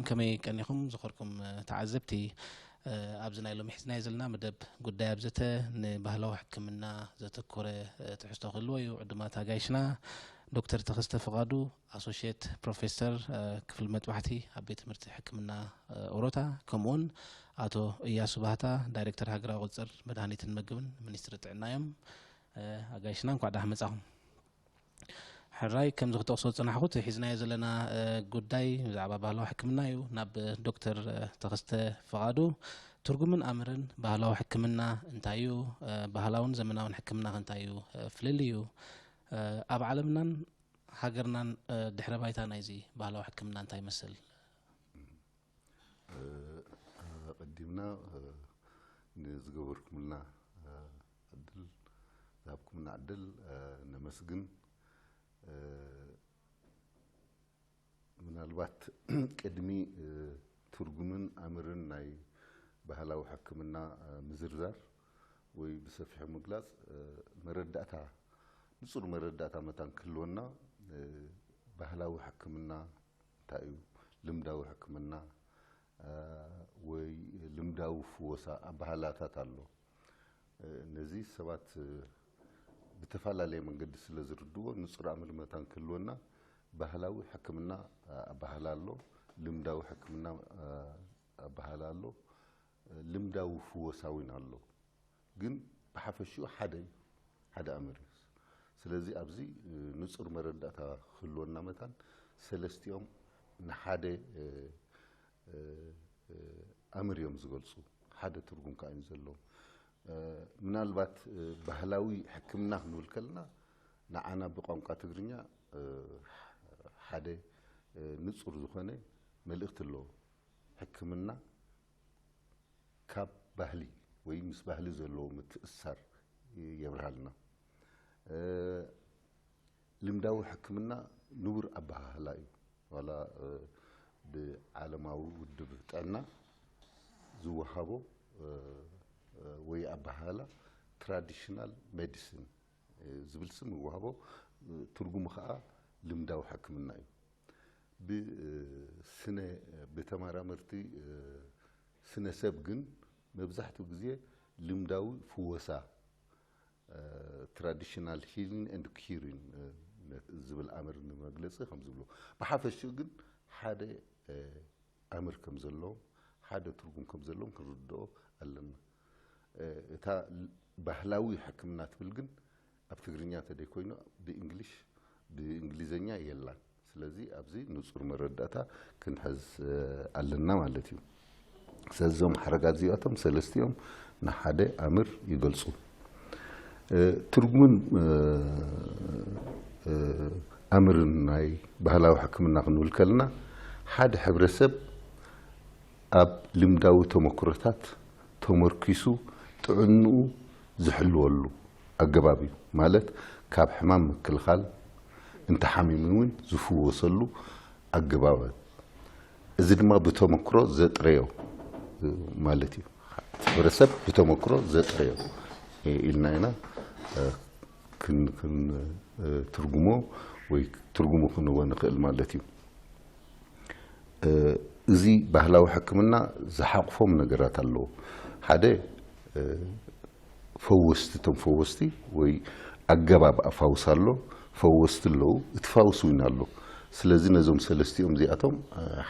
ከመይ ቀኒኹም ዝኸርኩም ተዓዘብቲ? ኣብዚ ናይ ሎሚ ሒዝናዮ ዘለና መደብ ጉዳይ ኣብ ዘተ ንባህላዊ ሕክምና ዘተኮረ ትሕዝቶ ክህልዎ እዩ። ዕዱማት ኣጋይሽና ዶክተር ተኸስተ ፍቓዱ፣ ኣሶሽየት ፕሮፌሰር ክፍሊ መጥባሕቲ ኣብ ቤት ትምህርቲ ሕክምና ኦሮታ፣ ከምኡውን ኣቶ እያሱ ባህታ፣ ዳይሬክተር ሃገራዊ ቁፅር መድሃኒትን ምግብን ሚኒስትሪ ጥዕና እዮም። ኣጋይሽና እንኳዕ ደሓን መጻኹም። ሕራይ፣ ከምዚ ክጠቕሶ ዝጸናሕኩት ሒዝናዮ ዘለና ጉዳይ ብዛዕባ ባህላዊ ሕክምና እዩ። ናብ ዶክተር ተኸስተ ፍቓዱ፣ ትርጉምን ኣምርን ባህላዊ ሕክምና እንታይ እዩ? ባህላውን ዘመናውን ሕክምና ከ እንታይ እዩ ፍልልዩ? ኣብ ዓለምናን ሃገርናን ድሕረ ባይታ ናይዚ ባህላዊ ሕክምና እንታይ ይመስል? ኣቐዲምና ንዝገበርኩምልና ዕድል፣ ዝሃብኩምና ዕድል ነመስግን። ምናልባት ቅድሚ ትርጉምን ኣምርን ናይ ባህላዊ ሕክምና ምዝርዛር ወይ ብሰፊሑ ምግላፅ፣ መረዳእታ፣ ንፁር መረዳእታ መታን ክህልወና፣ ባህላዊ ሕክምና እንታይ እዩ፣ ልምዳዊ ሕክምና ወይ ልምዳዊ ፍወሳ ኣበሃህላታት ኣሎ። ነዚ ሰባት ብተፈላለየ መንገዲ ስለ ዝርድዎ፣ ንፁር ኣምር መታን ክህልወና፣ ባህላዊ ሕክምና ኣበሃህላ ኣሎ፣ ልምዳዊ ሕክምና ኣበሃህላ ኣሎ፣ ልምዳዊ ፍወሳ እውን ኣሎ። ግን ብሓፈሽኡ ሓደ እዩ፣ ሓደ ኣምር እዩ። ስለዚ ኣብዚ ንፁር መረዳእታ ክህልወና መታን፣ ሰለስቲኦም ንሓደ ኣምር እዮም ዝገልፁ፣ ሓደ ትርጉም ከዓ እዩ ዘለዎም። ምናልባት ባህላዊ ሕክምና ክንብል ከለና፣ ንዓና ብቋንቋ ትግርኛ ሓደ ንፁር ዝኾነ መልእኽቲ ኣለዎ። ሕክምና ካብ ባህሊ ወይ ምስ ባህሊ ዘለዎ ምትእስሳር የብርሃልና። ልምዳዊ ሕክምና ንቡር ኣበሃህላ እዩ። ዋላ ብዓለማዊ ውድብ ጥዕና ዝወሃቦ ወይ ኣበሃህላ ትራዲሽናል ሜዲሲን ዝብል ስም ይወሃቦ፣ ትርጉሙ ከዓ ልምዳዊ ሕክምና እዩ። ብስነ ብተመራመርቲ ስነ ሰብ ግን መብዛሕትኡ ግዜ ልምዳዊ ፍወሳ፣ ትራዲሽናል ሂሊንግ ኤንድ ኪሪንግ ዝብል ኣምር ንመግለፂ ከም ዝብሎ፣ ብሓፈሽኡ ግን ሓደ ኣምር ከም ዘለዎም፣ ሓደ ትርጉም ከም ዘለዎም ክንርድኦ ኣለና። እታ ባህላዊ ሕክምና ትብል ግን ኣብ ትግርኛ ተደይኮይኑ ብእንግሊሽ ብእንግሊዘኛ የላን። ስለዚ ኣብዚ ንፁር መረዳእታ ክንሕዝ ኣለና ማለት እዩ። ስለዚ እዞም ሓረጋት እዚኣቶም ሰለስቲኦም ንሓደ ኣምር ይገልፁ። ትርጉምን ኣምርን ናይ ባህላዊ ሕክምና ክንብል ከለና፣ ሓደ ሕብረተሰብ ኣብ ልምዳዊ ተመክሮታት ተመርኪሱ ጥዕንኡ ዝሕልወሉ ኣገባብ እዩ። ማለት ካብ ሕማም ምክልኻል፣ እንተሓሚሙ እውን ዝፍወሰሉ ኣገባባት። እዚ ድማ ብተመክሮ ዘጥረዮ ማለት እዩ። ሕብረተሰብ ብተመክሮ ዘጥረዮ ኢልና ኢና ክንትርጉሞ ወይ ትርጉሙ ክንህቦ ንኽእል ማለት እዩ። እዚ ባህላዊ ሕክምና ዝሓቕፎም ነገራት ኣለዎ። ሓደ ፈወስቲ፣ እቶም ፈወስቲ ወይ ኣገባብ ኣፋውስ ኣሎ፣ ፈወስቲ ኣለዉ፣ እቲ ፋውስ እውን ኣሎ። ስለዚ ነዞም ሰለስቲኦም እዚኣቶም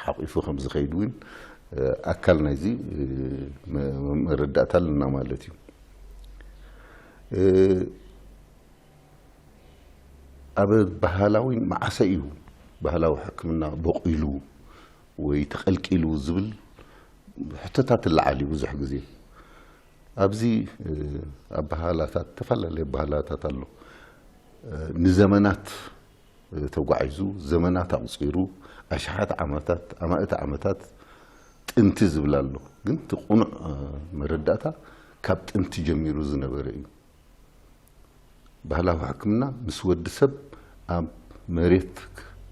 ሓቒፉ ከም ዝኸይድ እውን ኣካል ናይዚ መረዳእታ ኣለና ማለት እዩ። ኣብ ባህላዊ መዓሰ እዩ ባህላዊ ሕክምና በቂሉ ወይ ተቐልቂሉ ዝብል ሕቶታት ይለዓል እዩ ብዙሕ ግዜ። ኣብዚ ኣበሃህላታት፣ ዝተፈላለዩ ኣበሃህላታት ኣሎ። ንዘመናት ተጓዒዙ፣ ዘመናት ኣቑፂሩ፣ ኣሽሓት ዓመታት፣ ኣማእት ዓመታት ጥንቲ ዝብል ኣሎ። ግን እቲ ቅኑዕ መረዳእታ ካብ ጥንቲ ጀሚሩ ዝነበረ እዩ። ባህላዊ ሕክምና ምስ ወዲ ሰብ ኣብ መሬት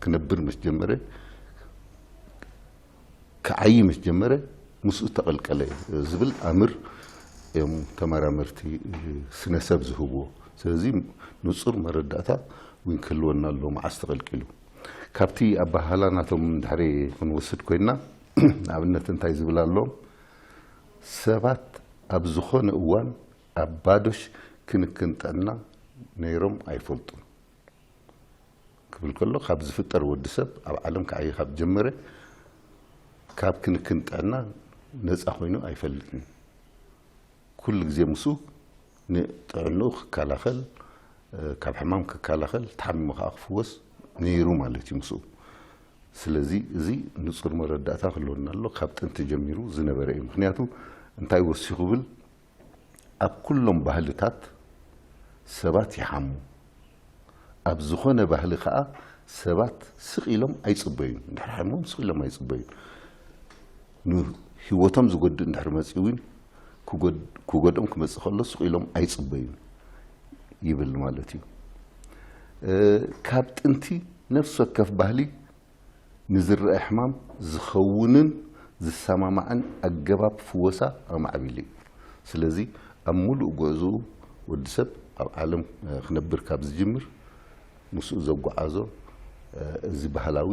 ክነብር ምስ ጀመረ፣ ክዓዪ ምስ ጀመረ ምስኡ ተቐልቀለ ዝብል ኣምር እዮም ተመራመርቲ ስነ ሰብ ዝህብዎ። ስለዚ ንፁር መረዳእታ እውን ክህልወና ኣለዎ መዓስ ተቐልቂሉ። ካብቲ ኣበሃህላ ናቶም ድሕሪ ክንወስድ ኮይንና፣ ንኣብነት እንታይ ዝብል ኣሎ? ሰባት ኣብ ዝኾነ እዋን ኣብ ባዶሽ ክንክን ጥዕና ነይሮም ኣይፈልጡን ክብል ከሎ፣ ካብ ዝፍጠር ወዲ ሰብ ኣብ ዓለም ክዓይ ካብ ጀመረ ካብ ክንክን ጥዕና ነፃ ኮይኑ ኣይፈልጥን። ኩሉ ግዜ ምስኡ ንጥዕንኡ ክከላኸል፣ ካብ ሕማም ክከላኸል፣ ተሓሚሙ ከዓ ክፍወስ ነይሩ ማለት እዩ ምስኡ። ስለዚ እዚ ንጹር መረዳእታ ክህልወና ኣሎ። ካብ ጥንቲ ጀሚሩ ዝነበረ እዩ። ምክንያቱ እንታይ ወሲኹ ብል፣ ኣብ ኩሎም ባህልታት ሰባት ይሓሙ። ኣብ ዝኾነ ባህሊ ከዓ ሰባት ስቕ ኢሎም ኣይጽበዩን። እንድሕር ሓሞም ስቕ ኢሎም ኣይጽበዩን። ንህይወቶም ዝጎድእ እንድሕር መጺኡ እውን ክጎድ-፣ ክጎድኦም ክመጽእ ከሎ ስቕ ኢሎም ኣይጽበዩን ይብል ማለት እዩ። እ፣ ካብ ጥንቲ ነፍሲ ወከፍ ባህሊ ንዝረአ ሕማም ዝኸውንን ዝሰማማዕን ኣገባብ ፍወሳ ኣማዕቢሉ እዩ። ስለዚ ኣብ ሙሉእ ጉዕዞኡ ወዲ ሰብ ኣብ ዓለም፣ እ፣ ክነብር ካብ ዝጅምር ምስኡ ዘጓዓዞ፣ እ፣ እዚ ባህላዊ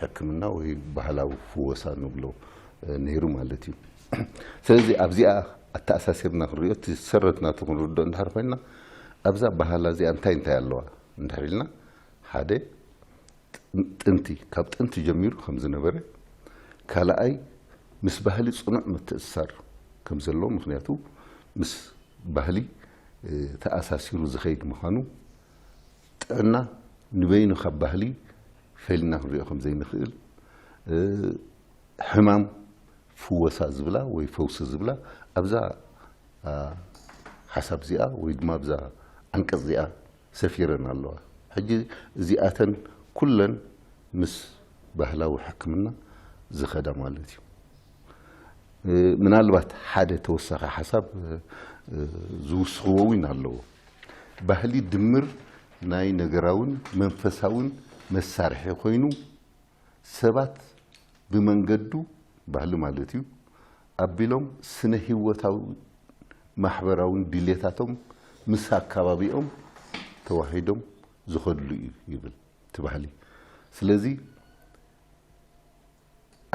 ሕክምና ወይ ባህላዊ ፍወሳ ንብሎ፣ እ፣ ነይሩ ማለት እዩ። ስለዚ ኣብዚኣ ኣተኣሳሲርና ክንሪኦ፣ እቲ ሰረት ናቱ ክንርድኦ እንድሕር ኮይንና፣ ኣብዛ ባህላ እዚኣ እንታይ እንታይ ኣለዋ እንድሕር ኢልና፣ ሓደ ጥንቲ፣ ካብ ጥንቲ ጀሚሩ ከም ዝነበረ፣ ካልኣይ ምስ ባህሊ ጽኑዕ ምትእስሳር ከም ዘለዎ፣ ምኽንያቱ ምስ ባህሊ፣ እ፣ ተኣሳሲሩ ዝኸይድ ምዃኑ፣ ጥዕና ንበይኑ ካብ ባህሊ ፈሊና ክንሪኦ ከም ዘይንኽእል፣ እ፣ ሕማም ፍወሳ ዝብላ ወይ ፈውሲ ዝብላ ኣብዛ፣ ኣ፣ ሓሳብ እዚኣ ወይ ድማ ኣብዛ ዓንቀጽ እዚኣ ሰፊረን ኣለዋ። ሕጂ እዚኣተን ኩለን ምስ ባህላዊ ሕክምና ዝኸዳ ማለት እዩ። እ፣ ምናልባት ሓደ ተወሳኺ ሓሳብ፣ እ፣ እ፣ ዝውስኽዎ እውን ኣለዎ። ባህሊ ድምር ናይ ነገራውን መንፈሳውን መሳርሒ ኮይኑ፣ ሰባት ብመንገዱ፣ ባህሊ ማለት እዩ፣ ኣቢሎም ስነ ህይወታዊ ማሕበራውን ድሌታቶም ምስ ኣካባቢኦም ተዋሂዶም ዝኸድሉ እዩ ይብል እቲ ባህሊ። ስለዚ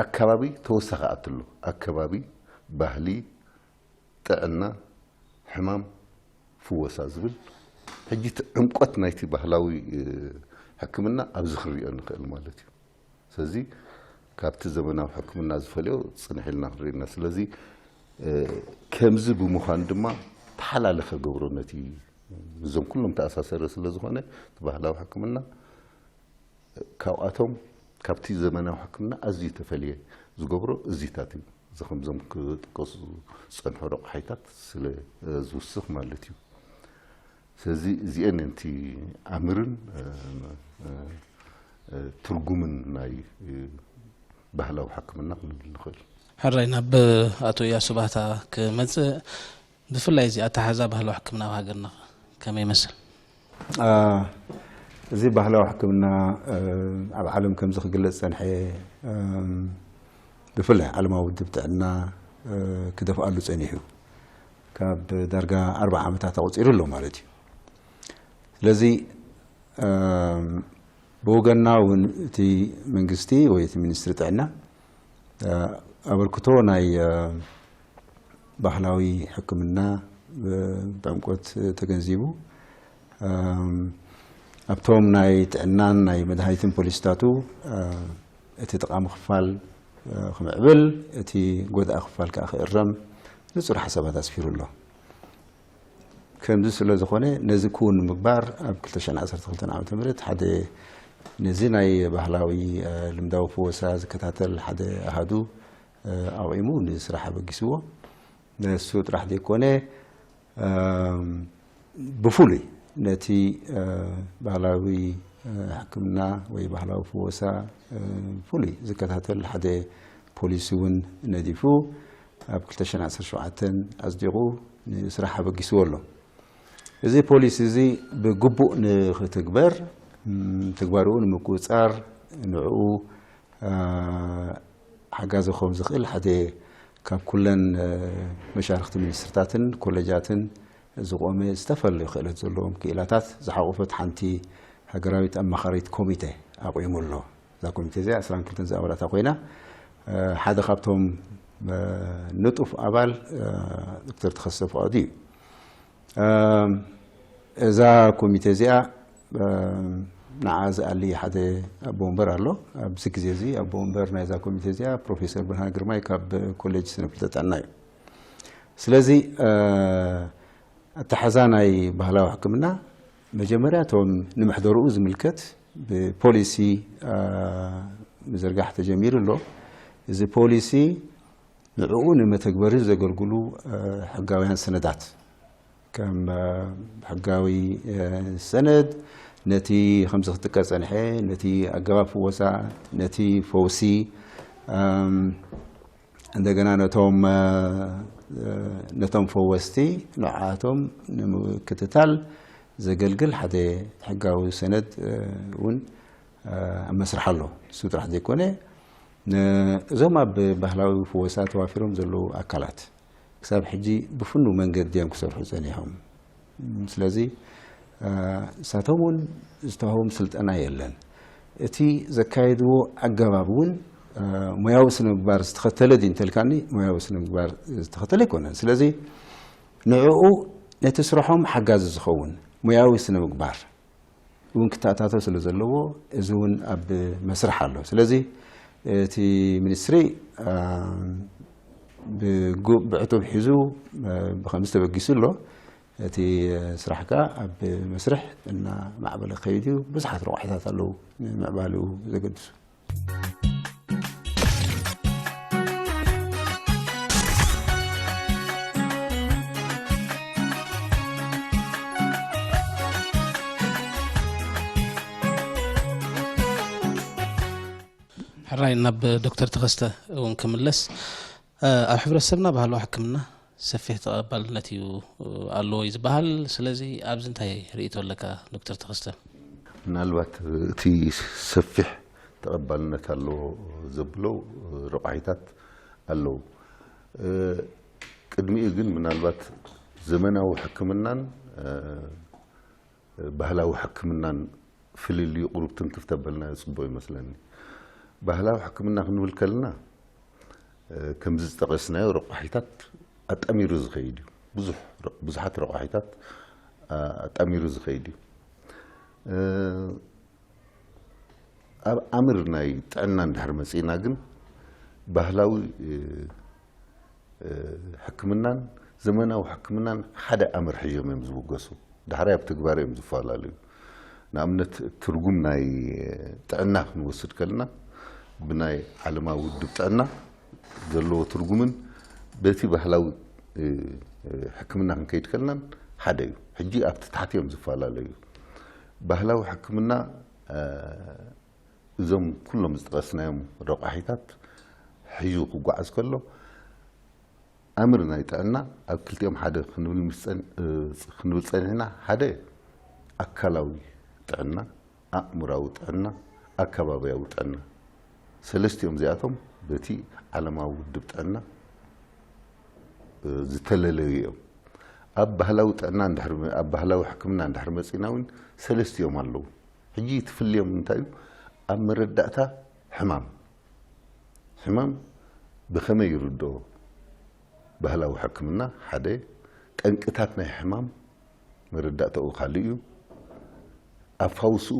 ኣካባቢ ተወሳኺ ኣትሎ። ኣካባቢ፣ ባህሊ፣ ጥዕና፣ ሕማም፣ ፍወሳ ዝብል። ሕጂ እቲ ዕምቆት ናይቲ ባህላዊ፣ እ፣ ሕክምና ኣብዚ ክንሪኦ ንኽእል ማለት እዩ። ስለዚ ካብቲ ዘመናዊ ሕክምና ዝፈልዮ ጽንሕ ኢልና ክንሪእና። ስለዚ፣ እ፣ ከምዚ ብምዃኑ ድማ ተሓላለ ከገብሮ ነቲ፣ እዞም ኩሎም ተኣሳሰረ ስለ ዝኾነ እቲ ባህላዊ ሕክምና ካብኣቶም፣ ካብቲ ዘመናዊ ሕክምና ኣዝዩ ተፈልየ ዝገብሮ እዚታት እዩ። እዚ ከምዞም ክጥቀሱ ዝጸንሑ ረቑሓይታት ስለ ዝውስኽ ማለት እዩ። ስለዚ እዚአን እንቲ ኣምርን፣ እ፣ እ፣ እ፣ ትርጉምን ናይ፣ እ፣ ባህላዊ ሕክምና ክንብል ንኽእል። ሕራይ ናብ ኣቶ እያሱ ባህታ ክመጽእ፣ ብፍላይ እዚ ኣተሓሕዛ ባህላዊ ሕክምና ኣብ ሃገርና ከመይ ይመስል? አ፣ እዚ ባህላዊ ሕክምና፣ እ፣ ኣብ ዓለም ከምዚ ክግለጽ ጸንሐ፣ እም፣ ብፍላይ ዓለማዊ ውድብ ጥዕና፣ እ፣ ክደፍኣሉ ጸኒሑ። ካብ ዳርጋ ኣርብዓ ዓመታት ኣቑጺሩ ኣሎ ማለት እዩ። ስለዚ፣ እም፣ ብወገንና እውን እቲ መንግስቲ ወይ እቲ ሚኒስትሪ ጥዕና፣ እ፣ ኣበርክቶ ናይ፣ እ፣ ባህላዊ ሕክምና፣ እ፣ ብዕምቆት ተገንዚቡ፣ እም፣ ኣብቶም ናይ ጥዕናን ናይ መድሃኒትን ፖሊሲታቱ፣ እ፣ እቲ ጠቓሚ ክፋል፣ እ፣ ክምዕብል፣ እቲ ጎዳኢ ክፋል ከኣ ክእረም ንጹር ሓሳባት ኣስፊሩ ኣሎ። ከምዚ ስለ ዝኾነ፣ ነዚ ክውን ንምግባር ኣብ ክልተ ሽሕን ዓሰርተ ክልተን ዓመተ ምህረት ሓደ ነዚ ናይ ባህላዊ፣ እ፣ ልምዳዊ ፍወሳ ዝከታተል ሓደ ኣሃዱ፣ እ፣ ኣቑሙ ንስራሕ ኣበጊስዎ። ንሱ ጥራሕ ዘይኮነ፣ እም፣ ብፍሉይ ነቲ፣ እ፣ ባህላዊ፣ እ፣ ሕክምና ወይ ባህላዊ ፍወሳ፣ እ፣ ፍሉይ ዝከታተል ሓደ ፖሊሲ እውን ነዲፉ ኣብ ክልተ ሽሕን ዓሰርተ ሸውዓተን ኣጽዲቑ ንስራሕ ኣበጊስዎ ኣሎ። እዚ ፖሊሲ እዚ ብግቡእ ንኽትግበር፣ እም፣ ትግባርኡ ንምቁጽጻር ንዕኡ፣ እ፣ ሓጋዚ ክኸውን ዝኽእል ሓደ ካብ ኩለን፣ እ፣ መሻርኽቲ ሚኒስትርታትን ኮሌጃትን ዝቖመ ዝተፈላለዩ ክእለት ዘለዎም ክኢላታት ዝሓቖፈት ሓንቲ ሃገራዊት ኣማኻሪት ኮሚቴ ኣቑሙ ኣሎ። እዛ ኮሚቴ እዚኣ ዕስራን ክልተን ኣባላታ ኮይና፣ ሓደ ካብቶም ንጡፍ ኣባል ዶክተር ተኸስተ ፍቓዱ እዩ። እዛ ኮሚቴ እዚኣ ንዓ ዝኣሊ ሓደ ኣቦ ወንበር ኣሎ። ኣብዚ ግዜ እዚ ኣቦ ወንበር ናይዛ ኮሚቴ እዚኣ ፕሮፌሰር ብርሃነ ግርማይ ካብ ኮሌጅ ስነ ፍልጠት ጥዕና እዩ። ስለዚ ኣተሓዛ ናይ ባህላዊ ሕክምና መጀመርያ እቶም ንመሕደርኡ ዝምልከት ብፖሊሲ ምዝርጋሕ ተጀሚሩ ኣሎ። እዚ ፖሊሲ ንዕኡ ንመተግበሪ ዘገልግሉ ሕጋውያን ሰነዳት ከም ሕጋዊ ሰነድ ነቲ ከምዚ ክጥቀ ጸንሐ ነቲ ኣገባብ ፍወሳ ነቲ ፈውሲ እንደገና ነቶም ነቶም ፈወስቲ ንዓቶም ንምክትታል ዘገልግል ሓደ ሕጋዊ ሰነድ እውን ኣብ መስርሕ ኣሎ። ንሱ ጥራሕ ዘይኮነ እዞም ኣብ ባህላዊ ፍወሳ ተዋፊሮም ዘለዉ ኣካላት ክሳብ ሕጂ ብፍኑ መንገዲ እዮም ክሰርሑ ጸኒሖም። ስለዚ ንሳቶም እውን ዝተዋህቦም ስልጠና የለን። እቲ ዘካየድዎ ኣገባብ እውን ሞያዊ ስነ ምግባር ዝተኸተለ ድዩ እንተልካኒ ሞያዊ ስነ ምግባር ዝተኸተለ ኣይኮነን። ስለዚ ንዕኡ ነቲ ስርሖም ሓጋዚ ዝኸውን ሞያዊ ስነ ምግባር እውን ክተኣታቶ ስለ ዘለዎ እዚ እውን ኣብ መስርሕ ኣሎ። ስለዚ እቲ ሚኒስትሪ ብዕቱብ ሒዙ ብከምዚ ተበጊሱ ኣሎ። እቲ ስራሕ ከኣ ኣብ መስርሕ እናማዕበለ ክኸይድ እዩ። ብዙሓት ረቋሒታት ኣለዉ ንምዕባሊኡ ዘገድሱ። ሕራይ ናብ ዶክተር ተኸስተ እውን ክምለስ ኣብ ሕብረተሰብና ባህላዊ ሕክምና ሰፊሕ ተቐባልነት እዩ ኣለዎ እዩ ዝበሃል። ስለዚ ኣብዚ እንታይ ርእይቶ ኣለካ ዶክተር ተኸስተ? ምናልባት እቲ ሰፊሕ ተቐባልነት ኣለዎ ዘብሎ ረቋሒታት ኣለዉ። ቅድሚኡ ግን ምናልባት ዘመናዊ ሕክምናን ባህላዊ ሕክምናን ፍልልዩ ቁሩብ ትንክፍ ተበልናዮ ጽቡቕ ይመስለኒ። ባህላዊ ሕክምና ክንብል ከለና ከምዚ ዝጠቐስናዮ ረቋሒታት ኣጣሚሩ ዝኸይድ እዩ። ብዙሕ ብዙሓት ረቋሒታት ኣጣሚሩ ዝኸይድ እዩ። ኣብ ኣምር ናይ ጥዕና እንድሕር መጺእና ግን ባህላዊ ሕክምናን ዘመናዊ ሕክምናን ሓደ ኣምር ሕዮም እዮም ዝብገሱ። ዳሕራይ ኣብ ተግባር እዮም ዝፈላለዩ። ንኣብነት ትርጉም ናይ ጥዕና ክንወስድ ከለና ብናይ ዓለማዊ ውድብ ጥዕና ዘለዎ ትርጉምን በቲ ባህላዊ ሕክምና ክንከይድ ከለናን ሓደ እዩ። ሕጂ ኣብቲ ታሕቲ እዮም ዝፈላለዩ። ባህላዊ ሕክምና እዞም ኩሎም ዝጠቐስናዮም ረቋሒታት ሒዙ ክጓዓዝ ከሎ ኣምር ናይ ጥዕና ኣብ ክልቲኦም ሓደ ክንብል ጸኒሕና ሓደ ኣካላዊ ጥዕና ኣእምራዊ ጥዕና ኣከባብያዊ ጥዕና ሰለስቲኦም እዚኣቶም በቲ ዓለማዊ ውድብ ጥዕና ዝተለለዩ እዮም። ኣብ ባህላዊ ጥዕና ኣብ ባህላዊ ሕክምና እንድሕር መፂና እውን ሰለስቲኦም ኣለዉ። ሕጂ ትፍልዮም እንታይ እዩ? ኣብ መረዳእታ ሕማም ሕማም ብኸመይ ይርድኦ? ባህላዊ ሕክምና ሓደ ጠንቅታት ናይ ሕማም መረዳእታኡ ካልእ እዩ። ኣፋውስኡ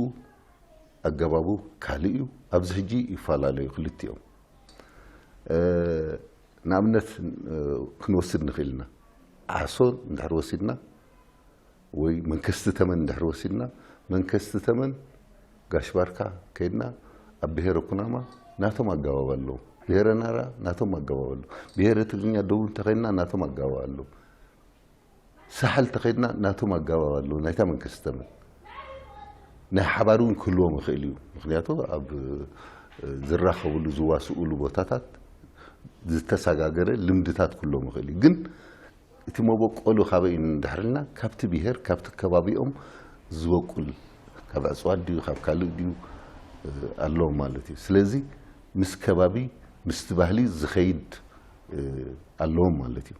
ኣገባቡ ካልእ እዩ። ኣብዚ ሕጂ ይፈላለዩ ክልቲኦም። ንኣብነት ክንወስድ ንኽእል ኢና። ዓሶ እንድሕር ወሲድና ወይ መንከስቲ ተመን እንድሕር ወሲድና መንከስቲ ተመን ጋሽ ባርካ ከይድና ኣብ ብሄረ ኩናማ ናቶም ኣገባብ ኣለዎም። ብሄረ ናራ ናቶም ኣገባብ ኣለዎም። ብሄረ ትግርኛ ደቡብ እንተኸይድና ናቶም ኣገባብ ኣለዎም። ሳሕል ተኸይድና ናቶም ኣገባብ ኣለዎም ናይታ መንከስቲ ተመን። ናይ ሓባር እውን ክህልዎም ይኽእል እዩ። ምኽንያቱ ኣብ ዝራኸብሉ ዝዋስኡሉ ቦታታት ዝተሰጋገረ ልምድታት ክህልዎም ይኽእል እዩ። ግን እቲ መበቆሉ ካበይ እዩ እንድሕር ኢልና ካብቲ ብሄር ካብቲ ከባቢኦም ዝበቁል ካብ ዕፅዋት ድዩ ካብ ካልእ ድዩ ኣለዎም ማለት እዩ። ስለዚ ምስ ከባቢ ምስቲ ባህሊ ዝኸይድ ኣለዎም ማለት እዩ።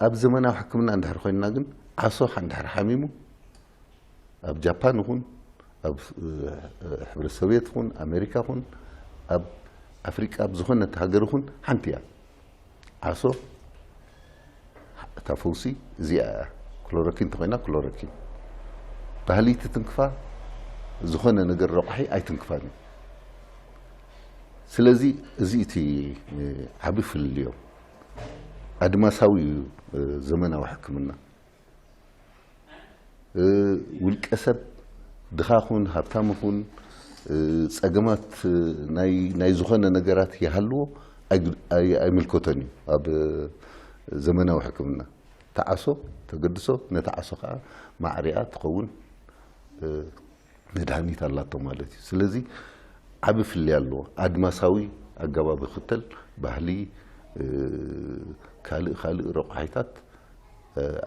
ኣብ ዘመናዊ ሕክምና እንድሕር ኮይንና ግን ዓሶ እንድሕር ሓሚሙ ኣብ ጃፓን ይኹን ኣብ ሕብረት ሶቭየት ይኹን ኣሜሪካ ይኹን ኣብ ኣፍሪቃ ኣብ ዝኾነት ሃገር ይኹን ሓንቲ እያ። ዓሶ እታ ፈውሲ እዚኣ እያ። ክሎሮኪን እንተኾይና ክሎሮኪን። ባህሊ ትትንክፋ፣ ዝኾነ ነገር ረቋሒ ኣይትንክፋን እዩ። ስለዚ እዚ እቲ ዓቢ ፍልልዮ ኣድማሳዊ እዩ። ዘመናዊ ሕክምና ውልቀ ሰብ ድኻ ኹን ሃብታም ኹን ጸገማት ናይ ዝኾነ ነገራት ይሃልዎ ኣይምልከቶን እዩ። ኣብ ዘመናዊ ሕክምና ተዓሶ ተገድሶ ነቲ ዓሶ ከዓ ማዕሪኣ ትኸውን መድሃኒት ኣላቶ ማለት እዩ። ስለዚ ዓቢ ፍልይ ኣለዎ። ኣድማሳዊ ኣገባብ ይኽተል፣ ባህሊ፣ ካልእ ካልእ ረቋሒታት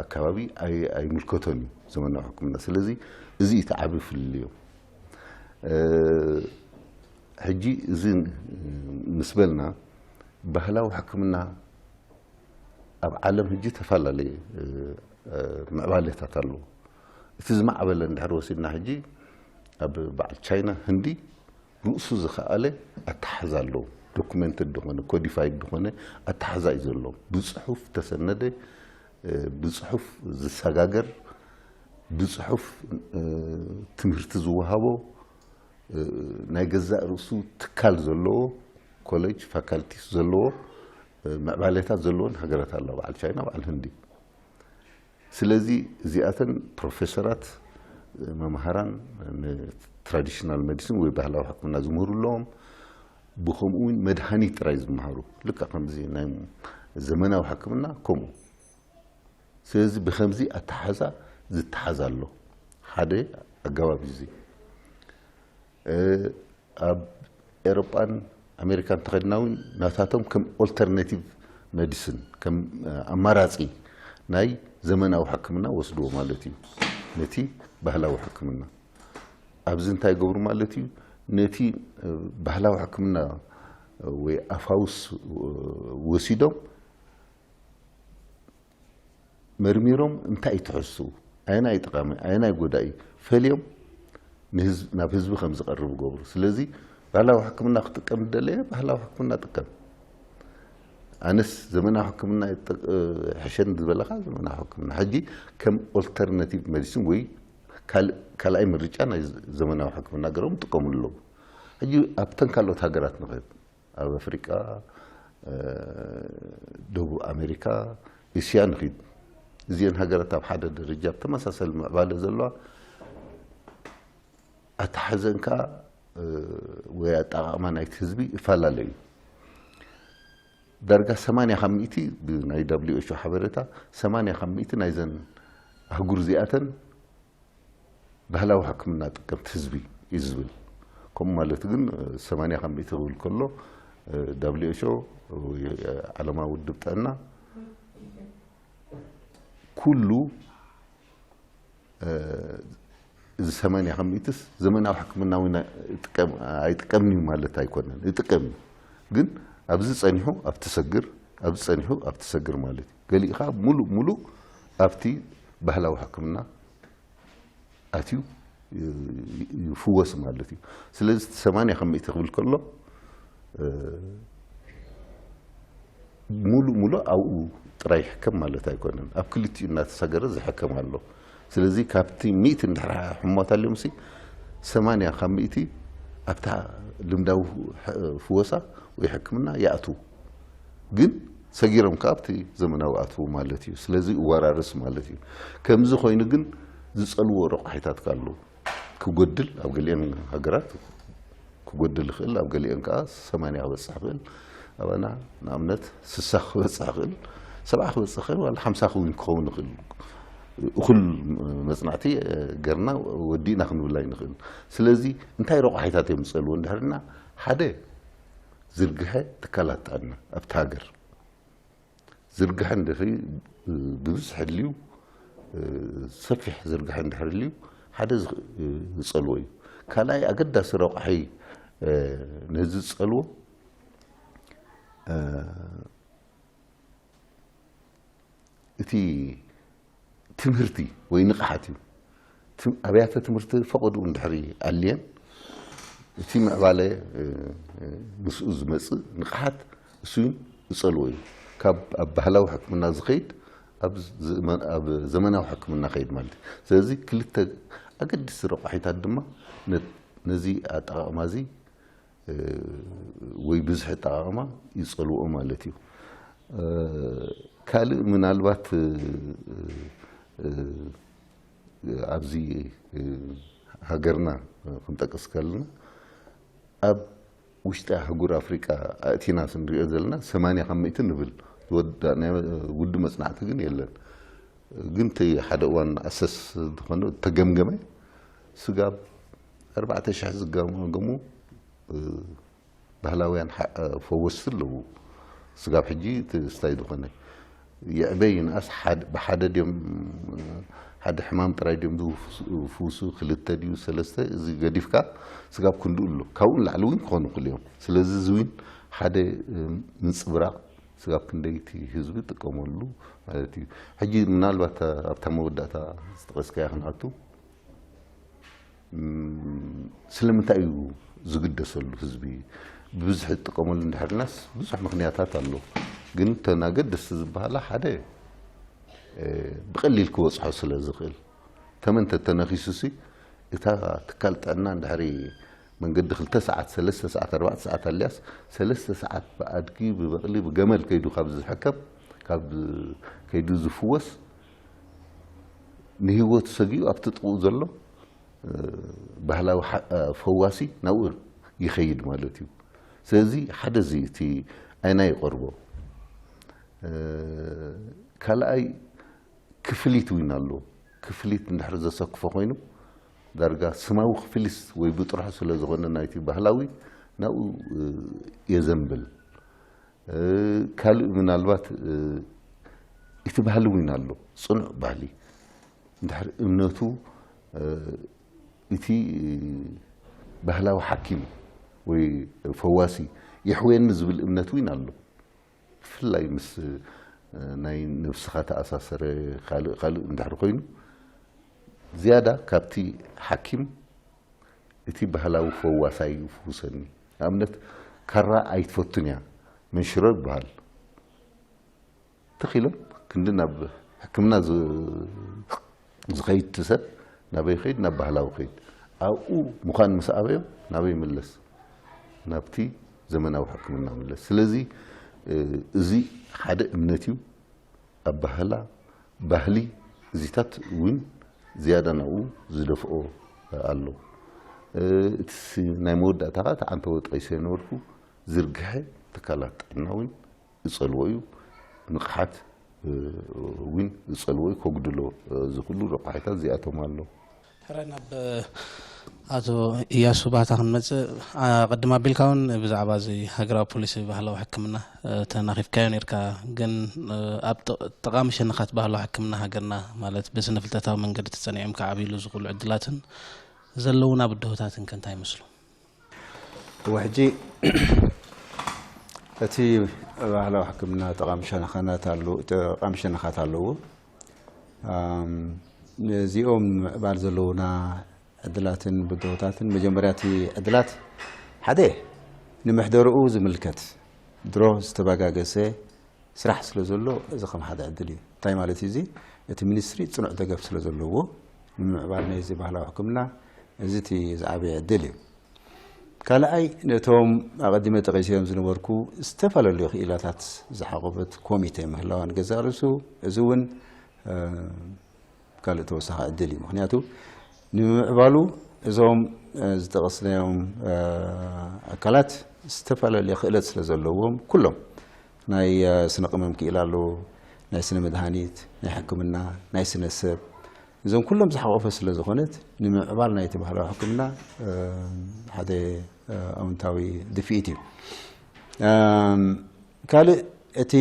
ኣከባቢ ኣይምልከቶን እዩ ዘመናዊ ሕክምና። ስለዚ እዚ እቲ ዓቢ ፍልልዮ። ሕጂ እዚ ምስ በልና ባህላዊ ሕክምና ኣብ ዓለም ሕጂ ተፈላለየ ምዕባለታት ኣለዎ። እቲ ዝማዕበለ እንድሕር ወሲድና ሕጂ ኣብ በዓል ቻይና፣ ህንዲ ርእሱ ዝኸኣለ ኣተሓዛ ኣለዎ። ዶኩመንትድ ዝኾነ ኮዲፋይድ ዝኾነ ኣተሓዛ እዩ ዘለዎም። ብፅሑፍ ተሰነደ፣ ብፅሑፍ ዝሰጋገር፣ ብፅሑፍ ትምህርቲ ዝወሃቦ፣ ናይ ገዛእ ርእሱ ትካል ዘለዎ፣ ኮሌጅ ፋካልቲስ ዘለዎ፣ ምዕባለታት ዘለዎን ሃገራት ኣለዋ። በዓል ቻይና፣ በዓል ህንዲ። ስለዚ እዚኣተን ፕሮፌሰራት፣ መምሃራን ንትራዲሽናል ሜዲሲን ወይ ባህላዊ ሕክምና ዝምህሩ ኣለዎም። ብኸምኡ እውን መድሃኒት ጥራይ ዝመሃሩ፣ ልክዕ ከምዚ ናይ ዘመናዊ ሕክምና ከምኡ። ስለዚ ብኸምዚ ኣተሓዛ ዝተሓዝ ኣሎ። ሓደ ኣገባብ እዩ እዚ። ኣብ ኤሮጳን ኣሜሪካን ተኸድና እውን ናታቶም ከም ኦልተርናቲቭ ሜዲሲን፣ ከም ኣማራጺ ናይ ዘመናዊ ሕክምና ወስድዎ ማለት እዩ። ነቲ ባህላዊ ሕክምና ኣብዚ እንታይ ይገብሩ ማለት እዩ? ነቲ ባህላዊ ሕክምና ወይ ኣፋውስ ወሲዶም መርሚሮም እንታይ እዩ ትሕዝትኡ፣ ኣየናይ ጠቓሚ፣ ኣየናይ ጎዳኢ ፈልዮም ንህዝብ-፣ ናብ ህዝቢ ከም ዝቐርብ ይገብሩ። ስለዚ ባህላዊ ሕክምና ክጥቀም ዝደለየ ባህላዊ ሕክምና ጥቀም። ኣነስ ዘመናዊ ሕክምና ይጠ-፣ ሕሸን ዝበለኻ ዘመናዊ ሕክምና። ሕጂ ከም ኦልተርናቲቭ ሜዲሲን ወይ ካልእ፣ ካልኣይ ምርጫ ናይ ዘመናዊ ሕክምና ገሮም ይጥቀሙሉ ኣለዉ። ሕጂ ኣብተን ካልኦት ሃገራት ንኽህብ፣ ኣብ ኣፍሪቃ፣ ደቡብ ኣሜሪካ፣ እስያ ንኺድ። እዚአን ሃገራት ኣብ ሓደ ደረጃ ብተመሳሰሊ ምዕባለ ዘለዋ ኣተሓዘን ከኣ ወይ ኣጠቓቕማ ናይቲ ህዝቢ ይፈላለ እዩ። ዳርጋ ሰማንያ ካብ ሚእቲ ብናይ ደብሊው ኤች ኦ ሓበሬታ ሰማንያ ካብ ሚእቲ ናይዘን ኣህጉር እዚኣተን ባህላዊ ሕክምና ጠቀምቲ ህዝቢ እዩ ዝብል። ከምኡ ማለት ግን ሰማንያ ካብ ሚእቲ ክብል ከሎ ደብሊው ኤች ኦ ወይ ዓለማዊ ውድብ ጥዕና ኩሉ እዚ ሰማንያ ካብ ሚእትስ ዘመናዊ ሕክምና እውን ኣይጥቀም-፣ ኣይጥቀምን እዩ ማለት ኣይኮነን። ይጥቀም እዩ። ግን ኣብዚ ጸኒሑ ኣብቲ ሰግር፣ ኣብዚ ጸኒሑ ኣብቲ ሰግር ማለት እዩ። ገሊኡ ኸዓ ሙሉእ ሙሉእ ኣብቲ ባህላዊ ሕክምና ኣትዩ ይፍወስ ማለት እዩ። ስለዚ እቲ ሰማንያ ካብ ሚእቲ ክብል ከሎ ሙሉእ ሙሉእ ኣብኡ ጥራይ ይሕከም ማለት ኣይኮነን። ኣብ ክልቲኡ እናተሰገረ ዝሕከም ኣሎ። ስለዚ ካብቲ ሚእቲ እንድሕር ሕሙማት ኣልዮምሲ ሰማንያ ካብ ሚእቲ ኣብታ ልምዳዊ ሕ-፣ ፍወሳ ወይ ሕክምና ይኣትዉ። ግን ሰጊሮም ከኣ ኣብቲ ዘመናዊ ኣትዉ ማለት እዩ። ስለዚ ይወራረስ ማለት እዩ። ከምዚ ኮይኑ ግን ዝጸልዎ ረቋሒታት ከ ኣለዉ። ክጎድል ኣብ ገሊአን ሃገራት ክጎድል ይኽእል፣ ኣብ ገሊአን ከኣ ሰማንያ ክበጽሕ ይኽእል። ኣባና ንኣብነት ስሳ ክበጽሕ ይኽእል፣ ሰብዓ ክበጽሕ ይኽእል፣ ዋላ ሓምሳ ክውን ክኸውን ይኽእል። እኹል መጽናዕቲ ገርና ወዲእና ክንብል ኣይንኽእል። ስለዚ እንታይ ረቋሒታት እዮም ዝጸልዎ እንድሕርና ሓደ ዝርግሐ ትካላት ጥዕና ኣብቲ ሃገር ዝርግሐ እንድሕሪ ብብዝሒ ኣድልዩ፣ ሰፊሕ ዝርግሐ እንድሕሪ ኣድልዩ ሓደ ዝኽ-፣ ዝጸልዎ እዩ። ካልኣይ ኣገዳሲ ረቋሒ ነዚ ዝጸልዎ እቲ ትምህርቲ ወይ ንቕሓት እዩ። ት-፣ ኣብያተ ትምህርቲ ፈቐድኡ እንድሕሪ ኣልየን እቲ ምዕባለ ምስኡ ዝመፅእ ንቕሓት እሱን ዝፀልዎ እዩ። ካብ ኣብ ባህላዊ ሕክምና ዝኸይድ ኣብ ዘመናዊ ሕክምና ከይድ ማለት እዩ። ስለዚ ክልተ ኣገድስቲ ረቋሒታት ድማ ነዚ ኣጠቓቕማ እዚ ወይ ብዝሒ ኣጠቓቕማ ይፀልዎ ማለት እዩ። ካልእ ምናልባት ኣብዚ ሃገርና ክንጠቅስ ከለና ኣብ ውሽጢ ኣህጉር ኣፍሪቃ ኣእቲና ክንሪኦ ዘለና ሰማንያ ካብ ሚእቲ ንብል ዝወዳእናዮ ውዱ መጽናዕቲ ግን የለን። ግን እቲ ሓደ እዋን ኣሰስ ዝኾነ ተገምገመ ስጋብ ኣርባዕተ ሽሕ ዝገመገሙ ባህላውያን ፈወስቲ ኣለዉ። ስጋብ ሕጂ እቲ ስታይ ዝኾነ ይዕበ ይንኣስ ብሓደ ድዮም ሓደ ሕማም ጥራይ ድዮም ዝፍውሱ ክልተ ድዩ ሰለስተ እዚ ገዲፍካ ስጋብ ክንድኡ ኣሎ ካብኡ ንላዕሊ እውን ክኾኑ ክእል እዮም። ስለዚ እዚ እውን ሓደ ምንፅብራቕ ስጋብ ክንደይቲ ህዝቢ ጥቀመሉ ማለት እዩ። ሕጂ ምናልባት ኣብታ መወዳእታ ዝጠቐስካያ ክንኣቱ ስለምንታይ እዩ ዝግደሰሉ ህዝቢ ብብዝሒ ዝጥቀመሉ እንድሕርናስ ብዙሕ ምክንያታት ኣሎ። ግን እተን ኣገደስቲ ዝበሃላ ሓደ ብቐሊል ክበፅሖ ስለ ዝኽእል ተመን ተተነኺሱ ሲ እታ ትካል ጥዕና እንድሕሪ መንገዲ ክልተ ሰዓት ሰለስተ ሰዓት ኣርባዕተ ሰዓት ኣልያስ ሰለስተ ሰዓት ብኣድጊ ብበቕሊ ብገመል ከይዱ ካብ ዝሕከም ካብ ከይዱ ዝፍወስ ንህይወቱ ሰጊኡ ኣብቲ ጥቕኡ ዘሎ ባህላዊ ፈዋሲ ናብኡ ይኸይድ ማለት እዩ። ስለዚ ሓደ እዚ እቲ ኣይና ይቐርቦ ካልኣይ ክፍሊት እውን ኣሎ። ክፍሊት እንድሕር ዘሰክፎ ኮይኑ ዳርጋ ስማዊ ክፍሊት ወይ ብጥርሑ ስለ ዝኾነ ናይቲ ባህላዊ ናብኡ የዘንብል። ካልእ ምናልባት እቲ ባህሊ እውን ኣሎ። ፅኑዕ ባህሊ እንድሕር እምነቱ እቲ ባህላዊ ሓኪም ወይ ፈዋሲ ይሕወየኒ ዝብል እምነት እውን ኣሎ። ብፍላይ ምስ ናይ ነብስኻ ተኣሳሰረ ካልእ ካልእ እንድሕር ኮይኑ ዝያዳ ካብቲ ሓኪም እቲ ባህላዊ ፈዋሳይ ይፍውሰኒ። ንኣብነት ካራ ኣይትፈቱን እያ መንሽሮ ይበሃል። ተኺሎም ክንዲ ናብ ሕክምና ዝኸይድ ሰብ ናበይ ኸይድ ናብ ባህላዊ ኸይድ ኣብኡ ምዃን ምስ ኣበዮም ናበይ ምለስ ናብቲ ዘመናዊ ሕክምና ምለስ። ስለዚ እዚ ሓደ እምነት እዩ። ኣባህላ ባህሊ እዚታት እውን ዝያዳ ናብኡ ዝደፍኦ ኣሎ። እቲ ናይ መወዳእታ ከዓ ተዓንተወ ጠቂሰ የነበርኩ ዝርግሐ ትካላት ጥዕና እውን ዝፀልዎ እዩ። ንቕሓት እውን ዝፀልዎ እዩ። ከጉድሎ ዝኽእሉ ረቋሒታት እዚኣቶም ኣሎ። ሕራይ ናብ ኣቶ እያሱ ባህታ ክንመፅእ ቅድም ኣቢልካ እውን ብዛዕባ እዚ ሃገራዊ ፖሊሲ ባህላዊ ሕክምና ተናኺፍካዮ ነርካ። ግን ኣብ ጠቓሚ ሸነኻት ባህላዊ ሕክምና ሃገርና ማለት ብስነ ፍልጠታዊ መንገዲ ተፀኒዖም ክዓብይሉ ዝኽእሉ ዕድላትን ዘለውና ብድሆታትን ከ እንታይ ይመስሉ? እወ ሕጂ እቲ ባህላዊ ሕክምና ጠቓሚ ሸነኻት ኣለዎ። ነዚኦም ንምዕባል ዘለውና ዕድላትን ብድሆታትን መጀመርያ እቲ ዕድላት ሓደ ንምሕደርኡ ዝምልከት ድሮ ዝተበጋገሰ ስራሕ ስለ ዘሎ እዚ ከም ሓደ ዕድል እዩ። እንታይ ማለት እዩ እዚ? እቲ ሚኒስትሪ ፅኑዕ ደገፍ ስለ ዘለዎ ንምምዕባል ናይዚ ባህላዊ ሕክምና እዚ እቲ ዝዓበየ ዕድል እዩ። ካልኣይ ነቶም ኣቐዲመ ጠቒሰዮም ዝነበርኩ ዝተፈላለዩ ክኢላታት ዝሓቆፈት ኮሚቴ ምህላዋ ንገዛእ ርእሱ እዚ እውን ካልእ ተወሳኺ ዕድል እዩ። ምክንያቱ ንምምዕባሉ እዞም ዝጠቐስናዮም ኣካላት ዝተፈላለየ ክእለት ስለ ዘለዎም ኩሎም ናይ ስነ ቅመም ክኢላ ኣለዎ፣ ናይ ስነ መድሃኒት፣ ናይ ሕክምና፣ ናይ ስነ ሰብ እዞም ኩሎም ዝሓቆፈ ስለ ዝኾነት ንምምዕባል ናይቲ ባህላዊ ሕክምና ሓደ ኣውንታዊ ድፍኢት እዩ። ካልእ እቲ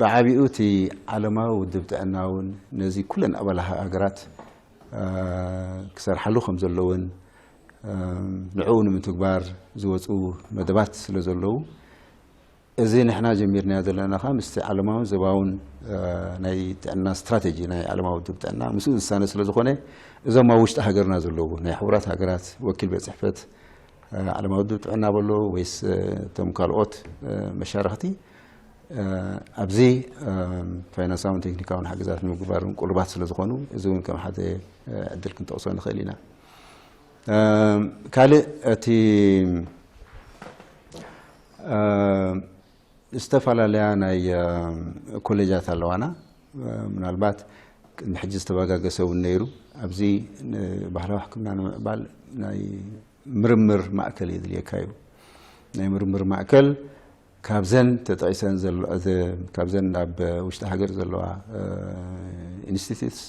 ብዓቢኡ እቲ ዓለማዊ ውድብ ጥዕና እውን ነዚ ኩለን ኣባል ሃገራት ክሰርሓሉ ከም ዘለውን ንዕኡ ንምትግባር ዝወፁ መደባት ስለ ዘለዉ እዚ ንሕና ጀሚርናዮ ዘለና ከዓ ምስቲ ዓለማውን ዞባውን ናይ ጥዕና ስትራተጂ ናይ ዓለማዊ ውድብ ጥዕና ምስኡ ዝሳነ ስለ ዝኾነ፣ እዞም ኣብ ውሽጢ ሃገርና ዘለዉ ናይ ሕቡራት ሃገራት ወኪል ቤት ጽሕፈት ዓለማዊ ውድብ ጥዕና በሎ ወይስ እቶም ካልኦት መሻርኽቲ ኣብዚ ፋይናንሳውን ቴክኒካውን ሓገዛት ንምግባር ቅሩባት ስለ ዝኾኑ፣ እዚ እውን ከም ሓደ ዕድል ክንጠቕሶ ንኽእል ኢና። ካልእ እቲ ዝተፈላለያ ናይ ኮሌጃት ኣለዋና። ምናልባት ቅድሚ ሕጂ ዝተበጋገሰ እውን ነይሩ። ኣብዚ ባህላዊ ሕክምና ንምዕባል ናይ ምርምር ማእከል የድልየካ እዩ። ናይ ምርምር ማእከል ካብዘን ተጠቂሰን ዘሎ፣ ካብዘን ኣብ ውሽጢ ሃገር ዘለዋ ኢንስቲትዩትስ፣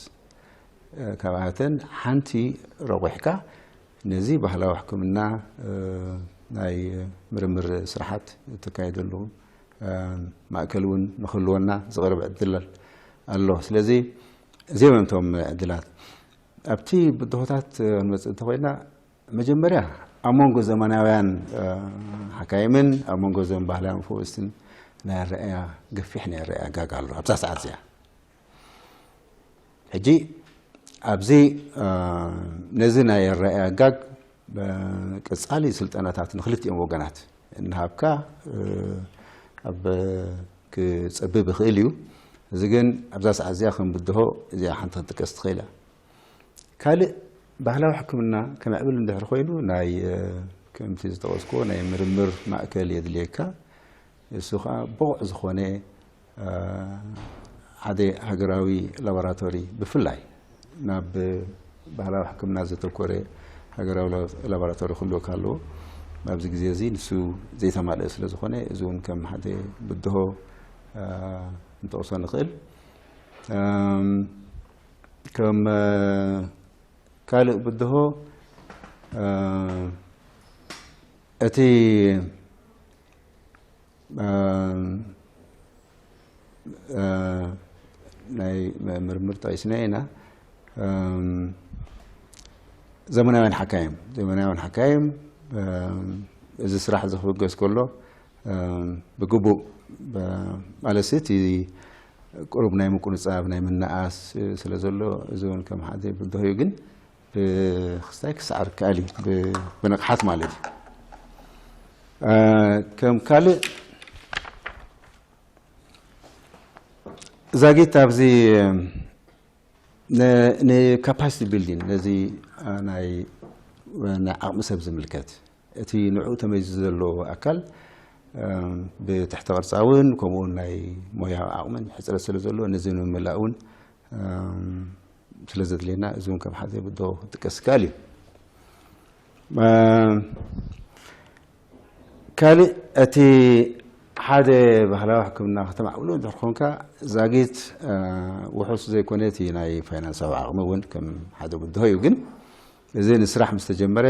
ካብኣተን ሓንቲ ረቑሕካ ነዚ ባህላዊ ሕክምና ናይ ምርምር ስራሓት እተካየደሉ ማእከል እውን ንክህልወና ዝቐረበ ዕድል ኣሎ። ስለዚ እዚኦም እዮም እቶም ዕድላት። ኣብቲ ብድሆታት ክንመፅእ እንተኮይና፣ መጀመርያ ኣብ መንጎ ዘመናውያን ሓካይምን ኣብ መንጎ እዞም ባህላውያን ፈወስትን ናይ ኣረኣያ፣ ገፊሕ ናይ ኣረኣያ ጋግ ኣሎ ኣብዛ ሰዓት እዚኣ። ሕጂ ኣብዚ ነዚ ናይ ኣረኣያ ጋግ ቀጻሊ ስልጠናታት ንክልቲኦም ወገናት እናሃብካ ኣብ ክጸብብ ይኽእል እዩ። እዚ ግን ኣብዛ ሰዓት እዚኣ ከም ብድሆ እዚኣ ሓንቲ ክትጥቀስ ትኽእል እያ። ካልእ ባህላዊ ሕክምና ክምዕብል እንድሕር ኮይኑ ናይ ከምቲ ዝጠቐስክዎ ናይ ምርምር ማእከል የድልየካ። እሱ ከዓ ብቑዕ ዝኾነ ሓደ ሃገራዊ ላቦራቶሪ ብፍላይ ናብ ባህላዊ ሕክምና ዘተኮረ ሃገራዊ ላቦራቶሪ ክህልወካ ኣለዎ። ኣብዚ ግዜ እዚ ንሱ ዘይተማልአ ስለ ዝኾነ እዚ እውን ከም ሓደ ብድሆ ንጠቕሶ ንኽእል። ከም ካልእ ብድሆ እቲ ናይ ምርምር ጠቂስና ኢና። ዘመናውያን ሓካይም ዘመናውያን ሓካይም እዚ ስራሕ ዝክብገስ ከሎ ብግቡእ ማለት እቲ ቁሩብ ናይ ምቁንጻብ ናይ ምንኣስ ስለ ዘሎ እዚ እውን ከም ሓደ ብድሆ እዩ። ግን ብክስታይ ክሰዓር ክኣል እዩ ብንቕሓት ማለት እዩ። ከም ካልእ ዛጊት ኣብዚ ንካፓሲቲ ቢልዲንግ ነዚ ናይ ዓቕሚ ሰብ ዝምልከት እቲ ንዕኡ ተመይዙ ዘሎ ኣካል ብትሕተ ቅርፃ እውን ከምኡውን ናይ ሞያዊ ዓቕምን ሕፅረት ስለ ዘሎ ነዚ ንምምላእ እውን ስለ ዘድልየና እዚ እውን ከም ሓደ ብዶ ክጥቀስ ይከኣል እዩ። ካልእ እቲ ሓደ ባህላዊ ሕክምና ከተማዕብሎ እንድሕር ኮንካ ዛጊት ውሑስ ዘይኮነ እቲ ናይ ፋይናንሳዊ ዓቕሚ እውን ከም ሓደ ብድሆ እዩ። ግን እዚ ንስራሕ ምስ ተጀመረ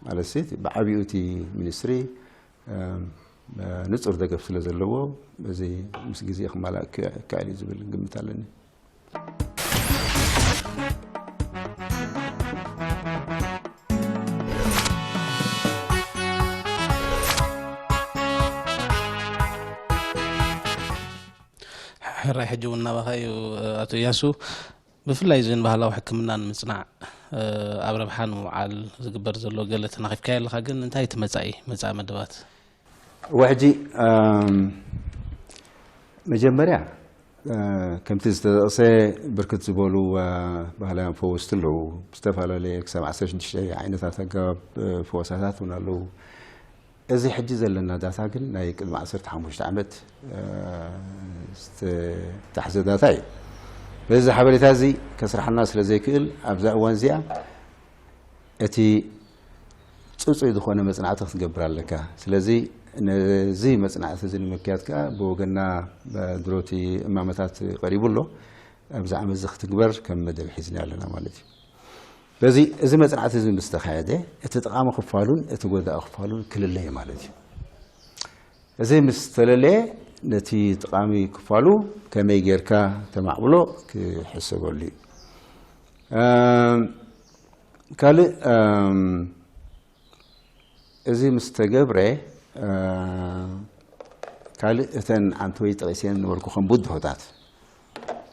ማለትሲ ብዓብኡ እቲ ሚኒስትሪ ንፁር ደገፍ ስለ ዘለዎ እዚ ምስ ግዜ ክማላእ ክከኣል እዩ ዝብል ግምት ኣለኒ። ሕራይ ሕጂ እውን ናባኻ እዩ ኣቶ እያሱ። ብፍላይ እዚ ንባህላዊ ሕክምና ንምፅናዕ ኣብ ረብሓ ንምውዓል ዝግበር ዘሎ ገለ ተናኺፍካዮ ኣለኻ። ግን እንታይ እቲ መፃኢ መፃኢ መደባት? ወሕጂ መጀመርያ ከምቲ ዝተጠቕሰ ብርክት ዝበሉ ባህላውያን ፈወስቲ ኣለዉ። ዝተፈላለየ ክሳብ ዓሰርተ ሽዱሽተ ዓይነታት ኣገባብ ፈወሳታት እውን ኣለዉ። እዚ ሕጂ ዘለና ዳታ ግን ናይ ቅድሚ ዓሰርተ ሓሙሽተ ዓመት ዝተታሕዘ ዳታ እዩ። በዚ ሓበሬታ እዚ ከስርሓና ስለ ዘይክእል ኣብዛ እዋን እዚኣ እቲ ፅፁይ ዝኾነ መፅናዕቲ ክትገብር ኣለካ። ስለዚ ነዚ መፅናዕቲ እዚ ንምክያድ ከዓ ብወገና ድሮቲ እማመታት ቀሪቡ ኣሎ። ኣብዚ ዓመት እዚ ክትግበር ከም መደብ ሒዝና ኣለና ማለት እዩ። በዚ እዚ መፅናዕቲ እዚ ምስ ተኻየደ እቲ ጠቓሚ ክፋሉን እቲ ጎዳኢ ክፋሉን ክልለይ ማለት እዩ። እዚ ምስ ተለለየ ነቲ ጠቓሚ ክፋሉ ከመይ ጌርካ ተማዕብሎ ክሕሰበሉ እዩ። ካልእ እዚ ምስ ተገብረ ካልእ እተን ዓንተወይ ጠቒሰን ነበርኩ ከም ብድሆታት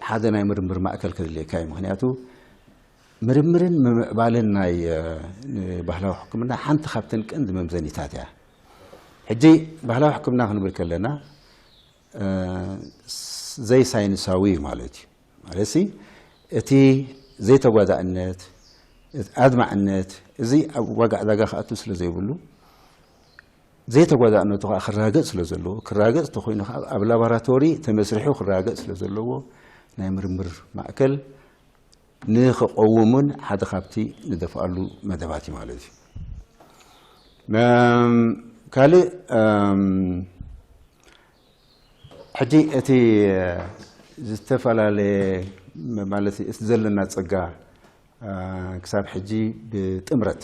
ሓደ ናይ ምርምር ማእከል ከድልየካ እዩ። ምኽንያቱ ምርምርን ምምዕባልን ናይ ባህላዊ ሕክምና ሓንቲ ካብተን ቀንዲ መምዘኒታት እያ። ሕጂ ባህላዊ ሕክምና ክንብል ከለና ዘይሳይንሳዊ እዩ ማለት እዩ። ማለት እቲ ዘይተጓዳእነት፣ ኣድማዕነት እዚ ኣብ ዋጋ ዕዳጋ ክኣቱ ስለ ዘይብሉ ዘይተጓዳእነቱ ከዓ ክራገፅ ስለ ዘለዎ፣ ክራገፅ ተኮይኑ ከዓ ኣብ ላቦራቶሪ ተመስሪሑ ክራገፅ ስለ ዘለዎ ናይ ምርምር ማእከል ንክቐውምን ሓደ ካብቲ ንደፍኣሉ መደባት እዩ ማለት እዩ። ካልእ ሕጂ እቲ ዝተፈላለየ ማለት እቲ ዘለና ፀጋ ክሳብ ሕጂ ብጥምረት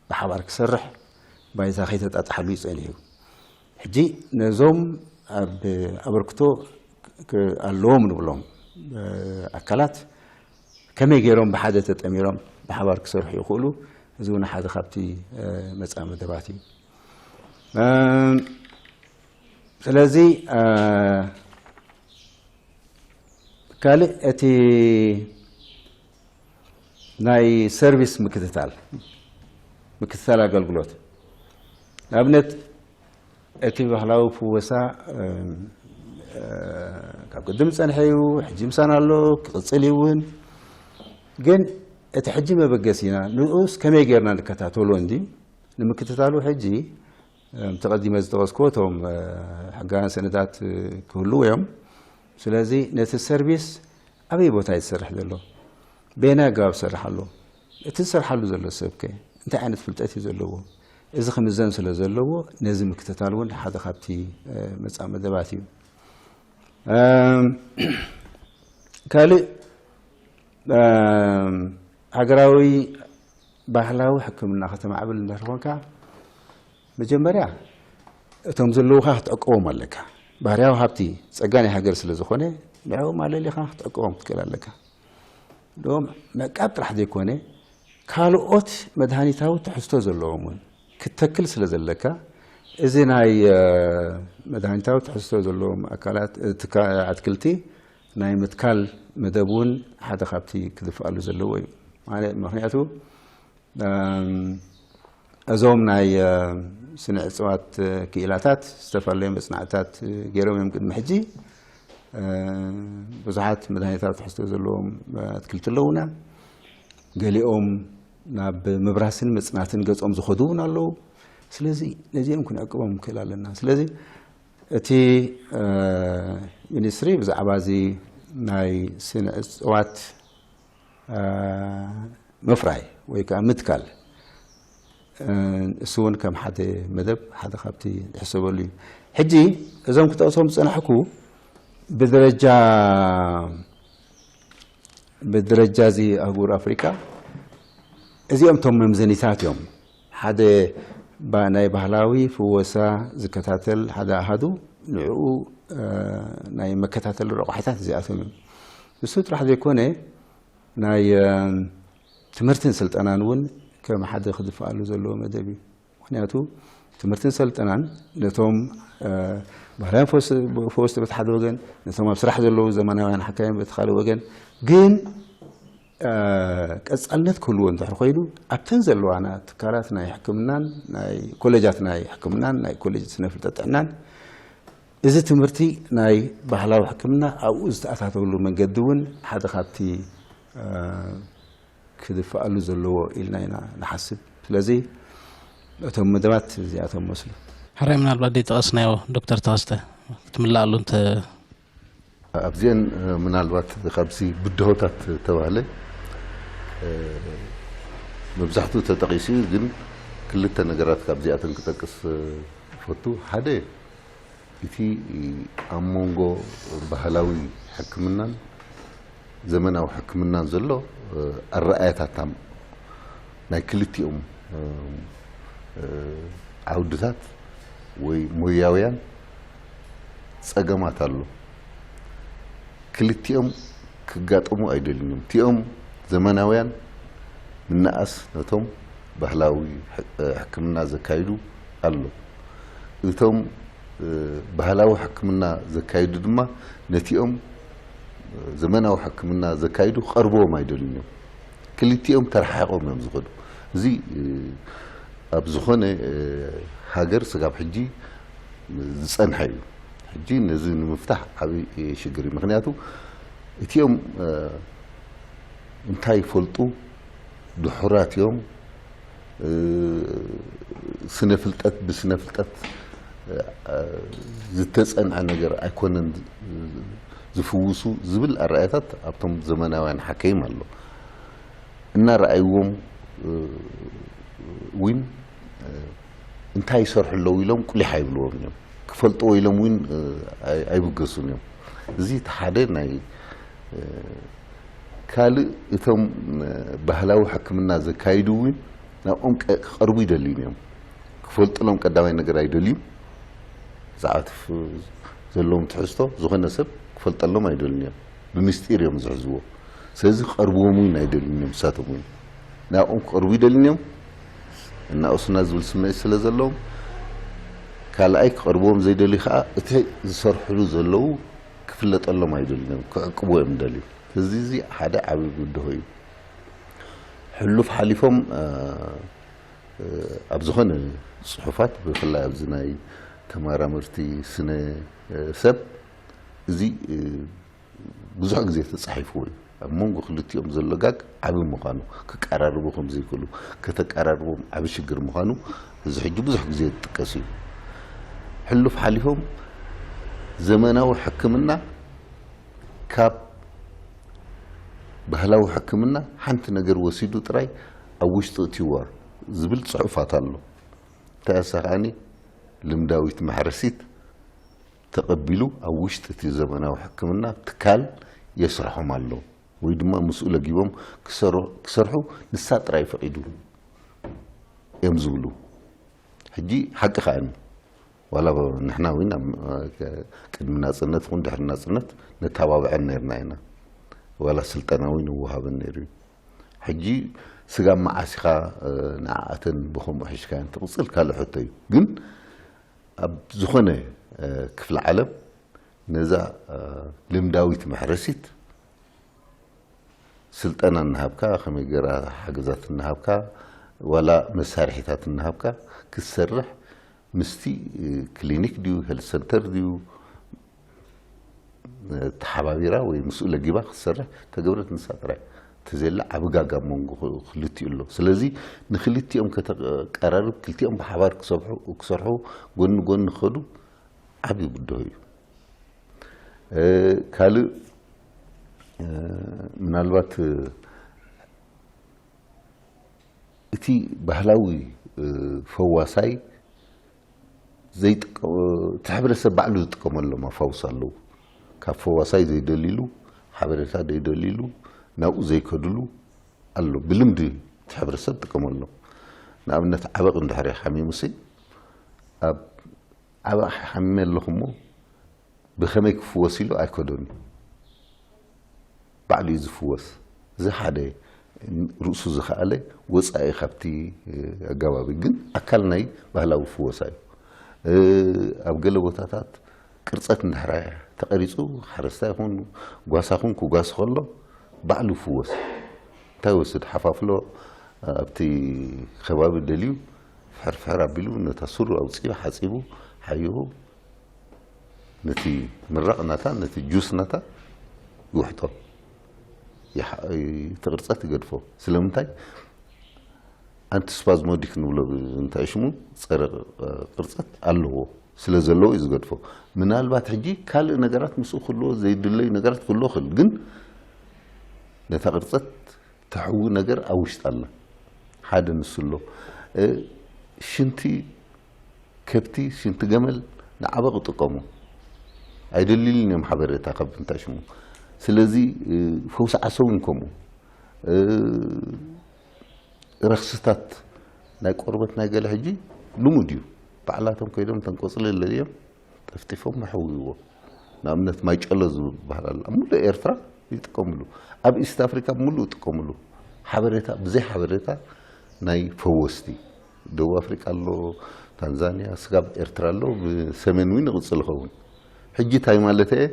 ብሓባር ክሰርሕ ባይታ ከይተጣጣሓሉ ይፀኒሑ። ሕጂ ነዞም ኣብ ኣበርክቶ ኣለዎም ንብሎም ኣካላት ከመይ ገይሮም ብሓደ ተጠሚሮም ብሓባር ክሰርሑ ይኽእሉ፣ እዚ እውን ሓደ ካብቲ መፃኢ መደባት እዩ። ስለዚ ካልእ እቲ ናይ ሰርቪስ ምክትታል ምክትታል ኣገልግሎት ንኣብነት እቲ ባህላዊ ፍወሳ ካብ ቅድም ዝፀንሐ እዩ፣ ሕጂ ምሳና ኣሎ፣ ክቕፅል እዩ እውን። ግን እቲ ሕጂ መበገሲና ንኡስ ከመይ ጌርና ንከታተሎ እንዲ ንምክትታሉ ሕጂ ተቐዲመ ዝጠቐስኩዎ እቶም ሕጋውያን ሰነዳት ክህልዉ እዮም። ስለዚ ነቲ ሰርቪስ ኣበይ ቦታ እዩ ዝሰርሕ ዘሎ፣ በየናይ ኣገባብ ዝሰርሕ ኣሎ፣ እቲ ዝሰርሓሉ ዘሎ ሰብከ እንታይ ዓይነት ፍልጠት እዩ ዘለዎ፣ እዚ ክምዘን ስለ ዘለዎ ነዚ ምክትታል እውን ሓደ ካብቲ መፃኢ መደባት እዩ። ካልእ ሃገራዊ ባህላዊ ሕክምና ከተማዕብል እንድሕር ኮንካ መጀመርያ እቶም ዘለዉኻ ክትዕቅቦም ኣለካ። ባህርያዊ ሃብቲ ፀጋ ናይ ሃገር ስለ ዝኾነ ንዕኦም ኣለሊኻ ክትዕቅቦም ክትክእል ኣለካ። ዶም መቃብ ጥራሕ ዘይኮነ ካልኦት መድሃኒታዊ ትሕዝቶ ዘለዎም እውን ክትተክል ስለ ዘለካ እዚ ናይ መድሃኒታዊ ትሕዝቶ ዘለዎም ኣካላት ኣትክልቲ ናይ ምትካል መደብ እውን ሓደ ካብቲ ክድፍኣሉ ዘለዎ እዩ። ምክንያቱ እዞም ናይ ስነ እፅዋት ክኢላታት ዝተፈላለዩ መፅናዕትታት ገይሮም እዮም። ቅድሚ ሕጂ ብዙሓት መድሃኒታዊ ትሕዝቶ ዘለዎም ኣትክልቲ ኣለውና። ገሊኦም ናብ ምብራስን ምፅናትን ገፆም ዝኸዱ እውን ኣለዉ። ስለዚ ነዚኦም ክንዕቅቦም ንክእል ኣለና። ስለዚ እቲ ሚኒስትሪ ብዛዕባ እዚ ናይ ስነ እፅዋት ምፍራይ ወይ ከዓ ምትካል እሱ እውን ከም ሓደ መደብ ሓደ ካብቲ ዝሕሰበሉ እዩ። ሕጂ እዞም ክጠቕሶም ዝፀናሕኩ ብደረጃ ብደረጃ እዚ ኣህጉር ኣፍሪቃ እዚኦም እቶም መምዘኒታት እዮም። ሓደ ናይ ባህላዊ ፍወሳ ዝከታተል ሓደ ኣሃዱ ንዕኡ ናይ መከታተሊ ረቋሒታት እዚኣቶም እዮም። ንሱ ጥራሕ ዘይኮነ ናይ ትምህርትን ስልጠናን እውን ከም ሓደ ክድፍኣሉ ዘለዎ መደብ እዩ። ምክንያቱ ትምህርትን ሰልጠናን ነቶም ባህላውያን ፈወስቲ በቲ ሓደ ወገን፣ ነቶም ኣብ ስራሕ ዘለዉ ዘመናውያን ሓካይም በቲ ካልእ ወገን፣ ግን ቀፃልነት ክህልዎ እንድሕር ኮይኑ ኣብተን ዘለዋና ትካላት ናይ ሕክምናን ናይ ኮሌጃት ናይ ሕክምናን ናይ ኮሌጅ ስነ ፍልጠት ጥዕናን እዚ ትምህርቲ ናይ ባህላዊ ሕክምና ኣብኡ ዝተኣታተብሉ መንገዲ እውን ሓደ ካብቲ ክድፍኣሉ ዘለዎ ኢልና ኢና ንሓስብ። ስለዚ እቶም መደባት እዚኣቶም መስሉ። ሕራይ ምናልባት ዘይጠቐስናዮ ዶክተር ተኸስተ ክትምልኣሉ እንተ ኣብዚአን ምናልባት ካብዚ ብድሆታት ተባህለ መብዛሕትኡ ተጠቒሱ እዩ፣ ግን ክልተ ነገራት ካብዚኣተን ክጠቅስ ፈቱ። ሓደ እቲ ኣብ መንጎ ባህላዊ ሕክምናን ዘመናዊ ሕክምናን ዘሎ ኣረኣያታታ ናይ ክልቲኦም ዓውድታት ወይ ሞያውያን ጸገማት ኣሎ። ክልቲኦም ክጋጠሙ ኣይደልዩን እዮም። እቲኦም ዘመናውያን ምነኣስ ነቶም ባህላዊ ሕክምና ዘካይዱ ኣሎ። እቶም ባህላዊ ሕክምና ዘካይዱ ድማ ነቲኦም ዘመናዊ ሕክምና ዘካይዱ ክቐርብዎም ኣይደልዩን እዮም። ክልቲኦም ተረሓሒቖም እዮም ዝኸዱ። እዚ ኣብ ዝኾነ ሃገር ስጋብ ሕጂ ዝጸንሐ እዩ። ሕጂ ነዚ ንምፍታሕ ዓብዪ ሽግር እዩ። ምኽንያቱ እቲኦም እንታይ ይፈልጡ? ድሑራት እዮም። ስነ ፍልጠት ብስነ ፍልጠት ዝተጸንዐ ነገር ኣይኮነን ዝፍውሱ ዝብል ኣረኣእያታት ኣብቶም ዘመናውያን ሓከይም ኣሎ። እናረኣይዎም እውን እንታይ ይሰርሑ ኣለዉ ኢሎም ቁሊሕ ኣይብልዎም እዮም። ክፈልጥዎ ኢሎም እውን ኣይብገሱን እዮም። እዚ እቲ ሓደ ናይ ካልእ እቶም ባህላዊ ሕክምና ዘካይዱ እውን ናብኦም ክቐርቡ ይደልዩን እዮም። ክፈልጥሎም ቀዳማይ ነገር ኣይደልዩ። ብዛዕባ ዘለዎም ትሕዝቶ ዝኾነ ሰብ ክፈልጠሎም ኣይደልዩን እዮም። ብምስጢር እዮም ዝሕዝዎ። ስለዚ ክቐርብዎም እውን ኣይደልዩን እዮም። ንሳቶም እውን ናብኦም ክቐርቡ ይደልዩን እዮም። እናእሱና ዝብል ስምዒት ስለ ዘለዎም ካልኣይ ክቐርብዎም ዘይደልዩ ከዓ እቲ ዝሰርሕሉ ዘለዉ ክፍለጠሎም ኣይደልዩን እዮም። ክዕቅቡ እዮም ደልዩ። እዚ እዚ ሓደ ዓብዪ ብድሆ እዩ። ሕሉፍ ሓሊፎም ኣብ ዝኾነ ፅሑፋት ብፍላይ ኣብዚ ናይ ተመራመርቲ ስነ ሰብ እዚ ብዙሕ ግዜ ተፃሒፍዎ እዩ። ኣብ መንጎ ክልቲኦም ዘሎ ጋግ ዓቢ ምዃኑ ክቀራርቡ ከም ዘይክእሉ ከተቀራርቦም ዓቢ ሽግር ምዃኑ እዚ ሕጂ ብዙሕ ግዜ ዝጥቀስ እዩ። ሕሉፍ ሓሊፎም ዘመናዊ ሕክምና ካብ ባህላዊ ሕክምና ሓንቲ ነገር ወሲዱ ጥራይ ኣብ ውሽጡ እትይዋ ዝብል ጽሑፋት ኣሎ። እንታይ ኣሳ ከዓኒ ልምዳዊት ማሕረሲት ተቐቢሉ ኣብ ውሽጢ እቲ ዘመናዊ ሕክምና ትካል የስርሖም ኣሎ ወይ ድማ ምስኡ ለጊቦም ክሰርሑ ንሳ ጥራይ ፈቒዱ እዮም ዝብሉ። ሕጂ ሓቂ ከዓኒ ዋላ ንሕና እውን ቅድሚ ናፅነት ኹን ድሕሪ ናፅነት ነተባብዐን ነርና ኢና። ዋላ ስልጠና እውን ይወሃበን ነይሩ እዩ። ሕጂ ስጋብ መዓስ ኢኻ ንዓኣተን ብኸምኡ ሒዝካየን ትቕፅል ካልእ ሕቶ እዩ። ግን ኣብ ዝኾነ ክፍለ ዓለም ነዛ ልምዳዊት መሕረሲት ስልጠና እናሃብካ ከመይ ገራ ሓገዛት እናሃብካ ዋላ መሳርሒታት እናሃብካ ክትሰርሕ ምስቲ ክሊኒክ ድዩ ሄልት ሰንተር ድዩ ተሓባቢራ ወይ ምስኡ ለጊባ ክትሰርሕ ተገብረት ንሳ ጥራይ ተዘየላ ዓቢ ጋጋ ኣብ መንጎ ክልቲኡ ኣሎ። ስለዚ ንክልቲኦም ከተቀራርብ ክልቲኦም ብሓባር ክሰርሑ ጎኒ ጎኒ ክኸዱ ዓቢ ብድሆ እዩ። ካልእ ምናልባት እቲ ባህላዊ ፈዋሳይ እቲ ሕብረተሰብ ባዕሉ ዝጥቀመሎም ኣፋውስ ኣለዉ። ካብ ፈዋሳይ ዘይደልይሉ ሓበሬታ ዘይደልይሉ ናብኡ ዘይከድሉ ኣሎ። ብልምዲ እቲ ሕብረተሰብ ዝጥቀመሎም ንኣብነት ዓበቕ እንድሕር ሓሚሙሲ ኣብ ዓበቕ ሓሚመ ኣለኹ እሞ ብኸመይ ክፍወስ ኢሉ ኣይከዶን እዩ። ባዕሉ እዩ ዝፍወስ። እዚ ሓደ ርእሱ ዝኸኣለ ወፃኢ ካብቲ ኣገባቢ ግን ኣካል ናይ ባህላዊ ፍወሳ እዩ። ኣብ ገለ ቦታታት ቅርፀት እንድሕር ተቐሪፁ ሓረስታይ ይኹን ጓሳ ኹን ክጓስ ከሎ ባዕሉ ይፍወስ። እንታይ ወስድ ሓፋፍሎ ኣብቲ ከባቢ ደልዩ ፍሕር ፍሕር ኣቢሉ ነታ ስሩ ኣውፂኡ ሓፂቡ ሓይኹ ነቲ ምራቕ ናታ ነቲ ጁስ ናታ ይውሕጦ። እቲ ቅርፀት ይገድፎ። ስለምንታይ? ኣንቲስፓዝሞዲክ ንብሎ እንታይ ሽሙ ፀረ ቅርፀት ኣለዎ። ስለ ዘለዎ እዩ ዝገድፎ። ምናልባት ሕጂ ካልእ ነገራት ምስኡ ክህልዎ ዘይድለዩ ነገራት ክህልዎ ክእል ግን ነታ ቅርፀት ተሕዊ ነገር ኣብ ውሽጢ ኣላ። ሓደ ንሱ ኣሎ። ሽንቲ ከብቲ ሽንቲ ገመል ንዓበቕ ይጥቀሙ ኣይደልልን እዮም ሓበሬታ ካብ እንታይ ሽሙ። ስለዚ ፈውሲ ዓሰ እውን ከምኡ ረኽስታት ናይ ቆርበት ናይ ገለ ሕጂ ልሙድ እዩ። ባዕላቶም ከይዶም ተንቆፅሊ ለዮም ጠፍጢፎም መሕውይዎ። ንኣብነት ማይጨሎ ዝበሃል ኣሎ ኣብ ሙሉእ ኤርትራ ይጥቀምሉ። ኣብ ኢስት ኣፍሪካ ሙሉእ ይጥቀምሉ። ሓበሬታ ብዘይ ሓበሬታ ናይ ፈወስቲ ደቡብ ኣፍሪካ ኣሎ ታንዛንያ፣ ስጋብ ኤርትራ ኣሎ፣ ብሰሜን እውን ይቕጽል ይኸውን። ሕጂ እንታይ ማለት እየ?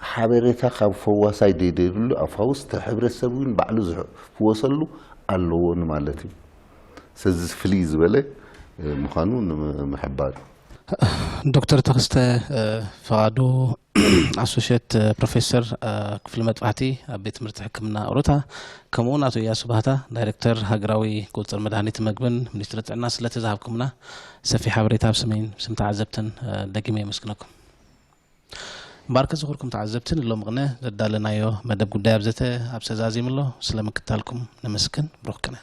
ሓበሬታ ካብ ፈዋሳይ ደይደሉ ኣብ ፈውስ እቲ ሕብረተሰብ እውን ባዕሉ ዝፍወሰሉ ኣለዎ ንማለት እዩ። ስለዚ ፍልይ ዝበለ ምዃኑ ንምሕባር። ዶክተር ተኽስተ ፍቓዱ፣ ኣሶሽየት ፕሮፌሰር ክፍሊ መጥባሕቲ ኣብ ቤት ትምህርቲ ሕክምና ኦሮታ፣ ከምኡውን ኣቶ እያሱ ባህታ፣ ዳይሬክተር ሃገራዊ ቁፅፅር መድሃኒት መግብን ሚኒስትሪ ጥዕና፣ ስለቲ ዝሃብኩምና ሰፊሕ ሓበሬታ ኣብ ስመይን ስም ተዓዘብትን ደጊመ የመስግነኩም። እምበኣርከ ዝኽርኩም ተዓዘብትን ሎም ቅነ ዘዳለናዮ መደብ ጉዳይ ኣብዘተ ኣብ ሰዛዚም ኣሎ። ስለ ምክታልኩም ነመስግን። ብሩኽ ቅነ።